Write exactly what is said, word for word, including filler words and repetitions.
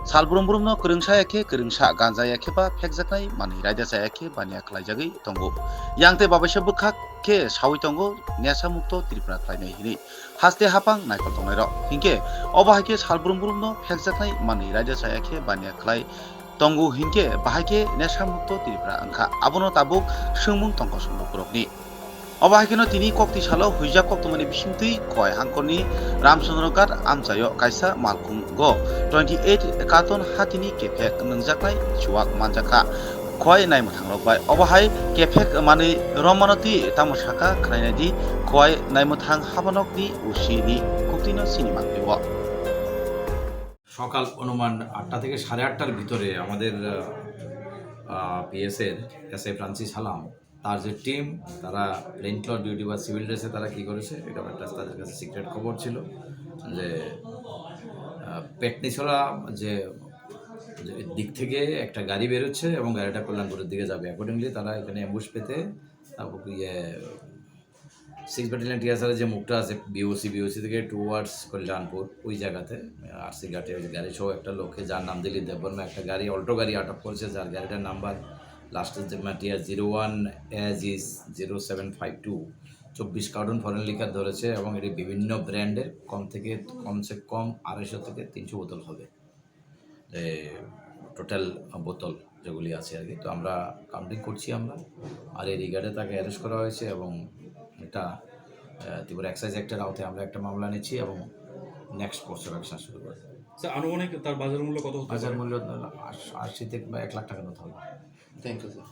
Salbrum brumno kwrwngsa ya khe kwrwngsa, ganja ya khe ba phekjaknai manwi raida cha ya khe baniya khlaijagwi tongo. Yang tei babaisa bwkhak khe sawi tongo nesha mukto Tripura khlainai hinwi. Haste hapang naikol tongnairok. Hinkhe obo hai khe salbrum brumno phekjaknai manwi raida cha ya khe baniya khlai tongo hinkhe bahai khe nesha mukto Tripura wngkha. Abono tabuk swngmung tongkha songbo borokni. Obo hai kheno tini kokti salo huijak koktwmani bisingtwi Khowai hangkorni Ramchandra Ghat amchaio kaisa malkhungo twenty eight carton hatini kephek nwngjaknai chuwak manjakha Khowai naimwthangrok bai. Obo hai kephek manwi rommanoti tamo saka khwnainaidi Khowai naimwthang habanokni O C ni kuktwino sini manphiwo. সকাল অনুমান আটটা থেকে সাড়ে আটটার ভিতরে আমাদের পিএস এর SI Francis Halam, তার যে টিম, তারা প্লেন ক্লথ ডিউটি বা সিভিল ড্রেসে তারা কি করেছে, এটা একটা তাদের কাছে সিক্রেট খবর ছিল যে আহ, পেটনিছড়া যে যে দিক থেকে একটা গাড়ি বেরোচ্ছে এবং গাড়িটা কল্যাণপুরের দিকে যাবে। অ্যাকর্ডিংলি তারা এখানে অ্যাম্বুশ পেতে তারপর ইয়ে সিক্স ব্যাটালিয়ন টিআরএসআর যে মুখটা আছে বিওসি, বিওসি থেকে টুয়ার্ডস কল্যাণপুর, ওই জায়গাতে আরসি ঘাটে ওই গাড়ি সহ একটা লোককে, যার নাম দিলীপ দেববর্মা, একটা গাড়ি, অল্টো গাড়ি আটক করেছে, যার গাড়িটার নাম্বার লাস্টের যে টিআর জিরো ওয়ান এজিস জিরো সেভেন ফাইভ টু। চব্বিশ কার্টন ফরেন লিকার ধরেছে এবং এটি বিভিন্ন ব্র্যান্ডের, কম থেকে কমসে কম আড়াইশো থেকে তিনশো বোতল হবে। টোটাল বোতল যেগুলি আছে আর কি। তো আমরা কাউন্টিং করছি আমরা। আর এই রিগার্ডে তাকে অ্যারেস্ট করা হয়েছে এবং এটা আহ, ত্রিপুরা এক্সাইজ অ্যাক্টের আওতায় আমরা একটা মামলা নিচ্ছি এবং নেক্সট কোর্স অফ অ্যাকশন শুরু করব। স্যার, আনুমানিক তার বাজার মূল্য কত হতে বাজার পারে? মূল্য আশ- আশি থেকে বা এক লাখ টাকার মতো হবে। Thank you sir.